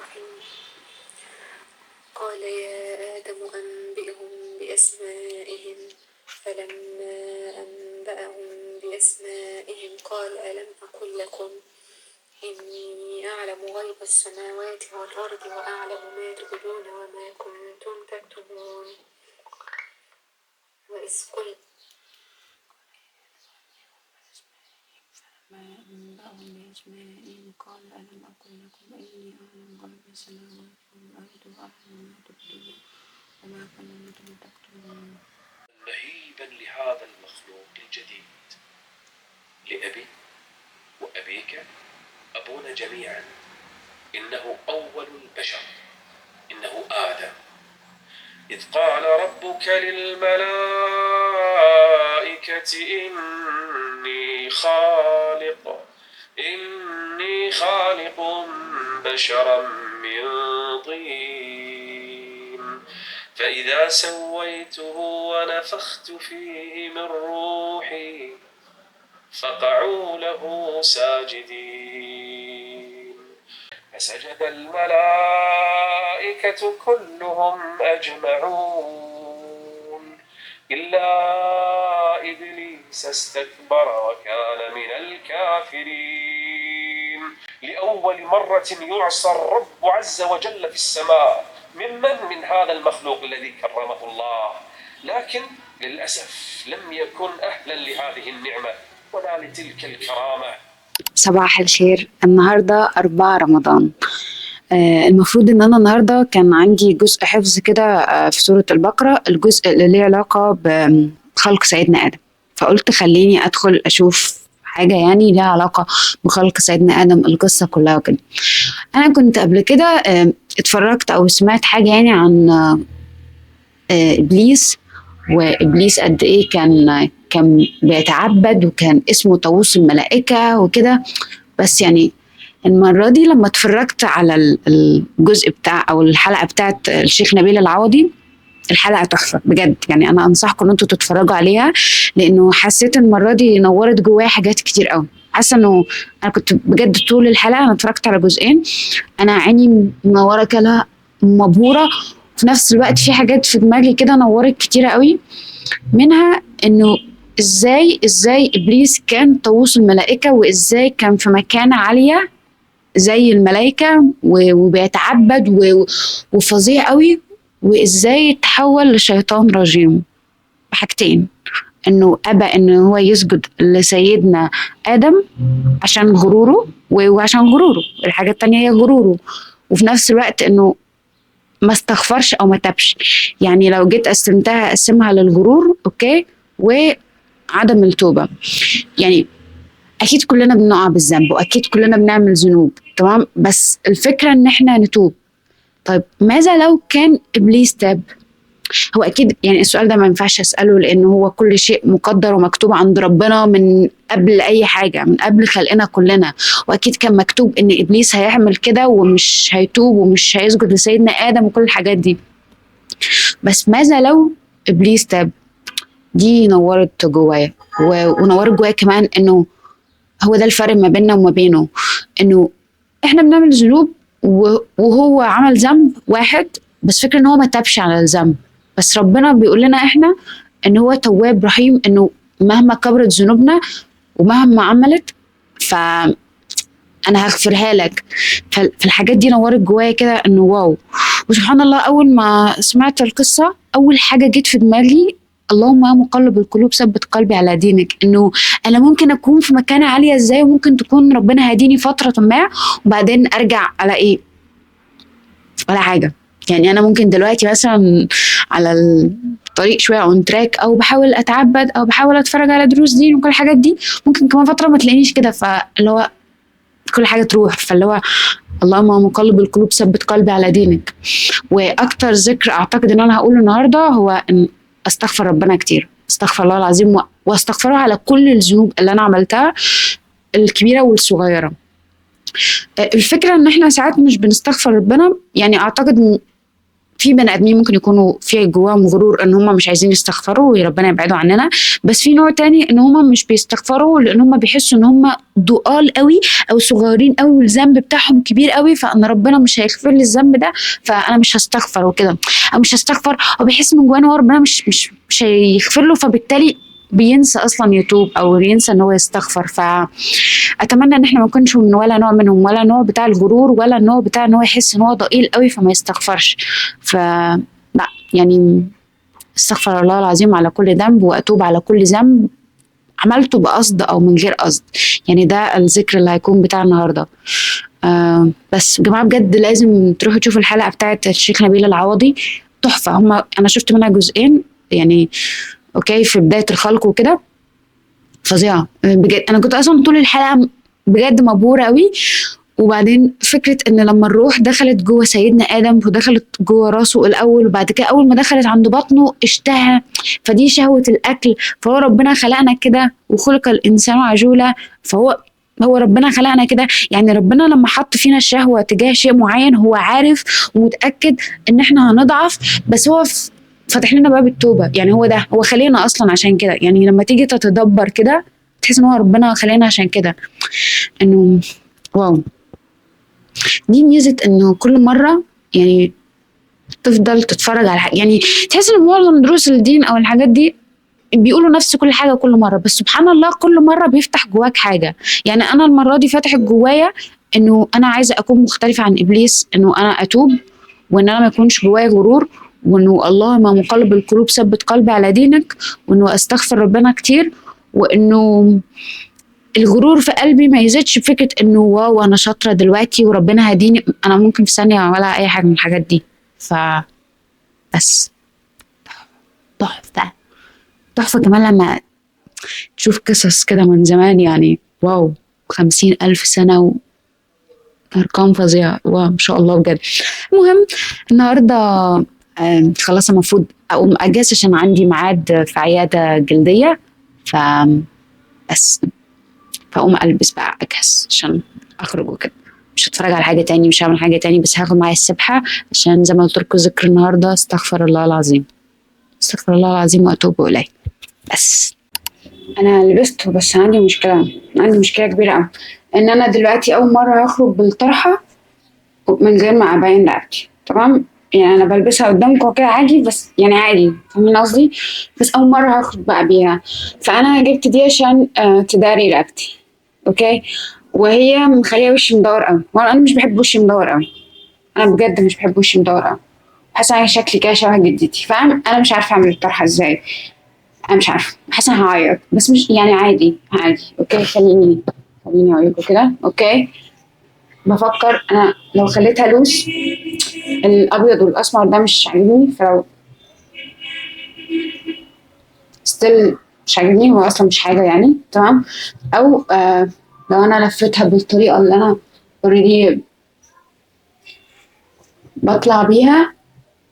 الرحيم. قال يا آدم أنبئهم بأسمائهم، فلما أنبأهم بأسمائهم قال ألم أقل لكم إني أعلم غيب السماوات والأرض وأعلم ما تبدون وما كنتم تكتمون. وإذ قلت فلما أنبأهم بأسمائهم قال ألم أقل لكم إني أعلم غيب السماوات والأرض وأعلم ما تبدون وما كنتم تكتمون. مهيبا لهذا المخلوق الجديد، لأبي وأبيك، أبونا جميعا. إنه أول البشر، إنه آدم. إذ قال ربك للملائكة إني خالق بشرا من طين، فإذا سويته ونفخت فيه من روحي فقعوا له ساجدين. فسجد الملائكة كلهم أجمعون إلا إبليس استكبر وكان من الكافرين. لأول مرة يعصى الرب عز وجل في السماء ممن؟ من هذا المخلوق الذي كرمه الله، لكن للأسف لم يكن أهلا لهذه النعمة ولا لتلك الكرامة. صباح الخير. النهاردة 4 رمضان. المفروض ان انا النهاردة كان عندي جزء حفظ كده في سورة البقرة، الجزء اللي ليه علاقة بخلق سيدنا آدم، فقلت خليني ادخل اشوف حاجة يعني ليها علاقة بخلق سيدنا آدم، القصة كلها وكده. انا كنت قبل كده اتفرجت او سمعت حاجة يعني عن ابليس، وابليس قد ايه كان بيتعبد وكان اسمه طاووس الملائكة وكده. بس يعني المرة دي لما اتفرجت على الجزء بتاع او الحلقة بتاعت الشيخ نبيل العوضي، الحلقة تحفة بجد، يعني انا انصحكم ان انتوا تتفرجوا عليها، لانه حسيت المرة دي نورت جوايا حاجات كتير قوي. حاسة انه انا كنت بجد طول الحلقة، انا اتفرجت على جزئين، انا عيني منورة كده مبهورة، في نفس الوقت في حاجات في دماغي كده نورت كتير قوي، منها انه ازاي ابليس كان طاووس الملائكة، وازاي كان في مكانة عالية زي الملائكة وبيتعبد وفظيع قوي، وازاي تحول لشيطان رجيم. بحاجتين، انه ابى ان هو يسجد لسيدنا ادم عشان غروره، وعشان غروره الحاجة التانية هي غروره، وفي نفس الوقت انه ما استغفرش او ما تابش. يعني لو جيت قسمتها اقسمها للغرور okay وعدم التوبة. يعني اكيد كلنا بنقع بالذنب واكيد كلنا بنعمل ذنوب، تمام، بس الفكرة ان احنا نتوب. طيب ماذا لو كان ابليس تاب؟ هو اكيد يعني السؤال ده ما ينفعش اساله، لانه هو كل شيء مقدر ومكتوب عند ربنا من قبل اي حاجة، من قبل خلقنا كلنا، واكيد كان مكتوب ان ابليس هيعمل كده ومش هيتوب ومش هيسجد لسيدنا ادم وكل الحاجات دي. بس ماذا لو ابليس تاب؟ دي نورت جوايا، ونورت جوايا كمان انه هو ده الفرق ما بيننا وما بينه، انه احنا بنعمل ذنوب وهو عمل ذنب واحد بس، فكرة ان هو ما تابش على الذنب، بس ربنا بيقول لنا احنا ان هو تواب رحيم، انه مهما كبرت ذنوبنا ومهما عملت فانا هغفرها لك. فالحاجات دي نورت جوايا كده انه واو. وسبحان الله اول ما سمعت القصة اول حاجة جت في دماغي اللهم يا مقلب القلوب ثبت قلبي على دينك، انه انا ممكن اكون في مكانه عالية ازاي، وممكن تكون ربنا هديني فترة ما وبعدين ارجع على ايه ولا حاجة. يعني انا ممكن دلوقتي مثلا على الطريق شوية on track، او بحاول اتعبد، او بحاول اتفرج على دروس دين وكل الحاجات دي، ممكن كمان فترة ما تلاقينيش كده، فاللي هو كل حاجة تروح. فاللي هو اللهم مقلب القلوب ثبت قلبي على دينك. واكتر ذكر اعتقد ان انا هقوله النهارده هو ان استغفر ربنا كتير، استغفر الله العظيم واستغفره على كل الذنوب اللي انا عملتها الكبيرة والصغيرة. الفكرة ان احنا ساعات مش بنستغفر ربنا، يعني اعتقد في بني ادمين ممكن يكونوا في جواهم غرور ان هم مش عايزين يستغفروا وربنا يبعدوا عننا، بس في نوع تاني ان هم مش بيستغفروا لان هم بيحسوا ان هم ضقال قوي او صغيرين قوي والذنب بتاعهم كبير قوي، فان ربنا مش هيغفر لي الذنب ده فانا مش هستغفر وكده، او مش هستغفر، او بيحس من جواه ان هو ربنا مش هيغفر له، فبالتالي بينسى اصلا يتوب او ينسى ان هو يستغفر. فاتمنى ان احنا ما نكونش من ولا نوع منهم، ولا نوع بتاع الغرور ولا النوع بتاع ان هو يحس ان هو ضئيل قوي فما يستغفرش. ف لا يعني استغفر الله العظيم على كل ذنب واتوب على كل ذنب عملته بقصد او من غير قصد. يعني ده الذكر اللي هيكون بتاع النهارده. بس يا جماعة بجد لازم تروحوا تشوفوا الحلقة بتاعت الشيخ نبيل العوضي، تحفة. هما انا شفت منها جزئين يعني، okay، في بداية الخلق وكده، فظيعة بجد. انا كنت اصلا طول الحلقة بجد مبهوره قوي. وبعدين فكرة ان لما الروح دخلت جوه سيدنا ادم ودخلت جوه راسه الاول، وبعد كده اول ما دخلت عند بطنه اشتهى، فدي شهوة الاكل. فهو ربنا خلقنا كده، وخلق الانسان عجولا، فهو ربنا خلقنا كده. يعني ربنا لما حط فينا الشهوة تجاه شيء معين هو عارف ومتاكد ان احنا هنضعف، بس هو فتح لنا باب التوبة. يعني هو ده، هو خلينا اصلا عشان كده. يعني لما تيجي تتدبر كده تحس ان هو ربنا خلينا عشان كده. انه wow، دي ميزة انه كل مرة يعني تفضل تتفرج على حاجة. يعني تحس ان معظم دروس الدين او الحاجات دي بيقولوا نفس كل حاجة كل مرة، بس سبحان الله كل مرة بيفتح جواك حاجة. يعني انا المرة دي فتحت جوايا انه انا عايزه اكون مختلفة عن ابليس، انه انا اتوب، وان انا ما يكونش جوايا غرور، وانه الله ما مقلب القلوب ثبت قلبي على دينك، وانه استغفر ربنا كتير، وانه الغرور في قلبي ما يزيدش بفكره انه واو انا شاطرة دلوقتي وربنا هديني، انا ممكن في ثانية ولا اي حاجة من الحاجات دي. ف بس تحفة تحفة. كمان لما تشوف قصص كده من زمان، يعني wow 50,000 سنة وارقام فظيعة، wow ما شاء الله بجد. المهم النهارده خلاص المفروض اقوم اجهز عشان عندي ميعاد في عيادة جلدية، ف بس فاقوم البس بقى اجهز عشان اخرج وكده. مش هتفرج على حاجة تاني، مش هعمل حاجة تاني، بس هاخد معايا السبحة عشان زي ما قلت لكم ذكر النهارده استغفر الله العظيم، استغفر الله العظيم واتوب اليه. بس انا لبسته، بس عندي مشكلة، عندي مشكلة كبيرة قوي، ان انا دلوقتي اول مرة هخرج بالطرحه من غير ما ابين رقبتي. تمام، يعني انا بلبسها قدامكم كده عادي، بس يعني عادي، فاهمين قصدي؟ بس اول مرة هخرج بقى بيها، فانا جبت دي عشان تداري رقبتي. okay، وهي مخليه وشي مدور قوي، وانا مش بحب وشي مدور قوي، انا بجد مش بحب وشي مدور قوي، حاسه ان شكلي كده شبه جدتي، فاهم؟ انا مش عارفه اعمل الطرحة ازاي، انا مش عارفه، حاسه ان هعيط، بس مش يعني عادي عادي. okay، خليني اوريكم كده. okay، بفكر انا لو خليتها loose، الابيض والاسمر ده مش عاجبني، فلو still مش عاجبني، هو اصلا مش حاجة يعني، تمام؟ او لو انا لفيتها بالطريقة اللي انا already بطلع بيها.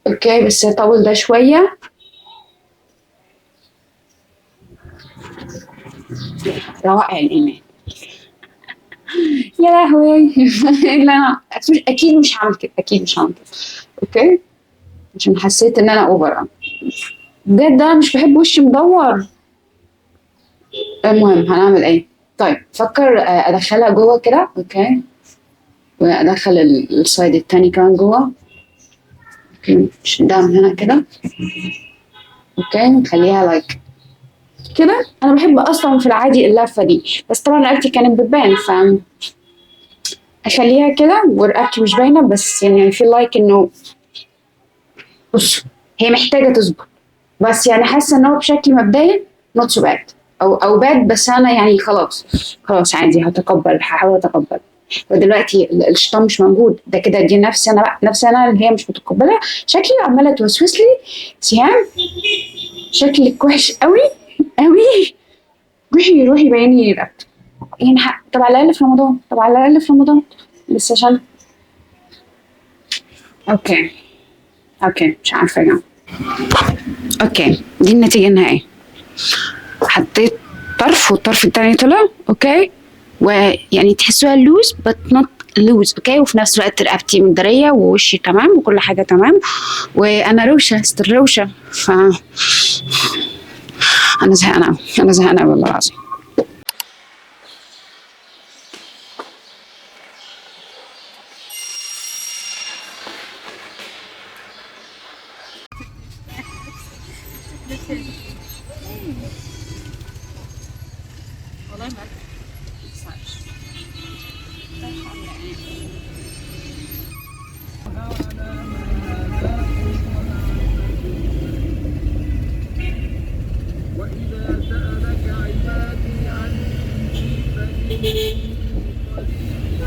okay، بس اطول ده شوية. روائع الايمان، يا لهوي. لا انا اكيد مش هعمل كده، اكيد مش هعمل كده. okay، عشان حسيت ان انا over بجد، انا مش بحب وشي مدور. المهم هنعمل ايه؟ طيب فكر ادخلها جوه كده. okay، وادخل ال side التاني كمان جوه. okay، نشدها من هنا كده. okay، نخليها like كده. انا بحب اصلا في العادي اللفة دي، بس طبعا رقبتي كانت بتبان، ف اخليها كده ورقبتي مش باينة، بس يعني في like انه بص هي محتاجه تظبط، بس يعني حاسه ان هو بشكل مبدئي not so bad او bad، بس انا يعني خلاص عادي، هتقبل، هحاول اتقبل. ودلوقتي الشيطان مش موجود، ده كده دي نفسي انا بقى، نفسي انا اللي هي مش متقبله شكلي، عماله توسوس لي سهام شكلك وحش قوي قوي، روحي روحي بيني رقبتك يعني. طب على الاقل في رمضان، طب على الاقل في رمضان بس عشان okay okay مش عارفه يا جماعة. okay، دي النتيجة النهائية. حطيت طرف والطرف التاني طلع. okay، ويعني تحسوها loose but not loose، okay، وفي نفس الوقت رقبتي مدريه ووشي تمام وكل حاجة تمام، وانا روشه still روشه. ف انا زهقانه أوي، انا زهقانه أوي والله العظيم. وإذا سألك عبادي عني فإني قريب أجيب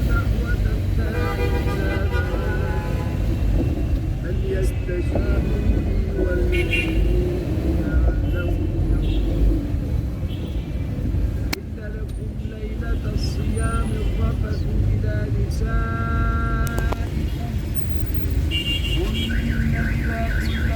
دعوة الداع إذا دعان فليستجيبوا لي وليؤمنوا لعلهم يرشدون. إن لكم ليلة الصيام الرفث إلى نسائكم هن لباس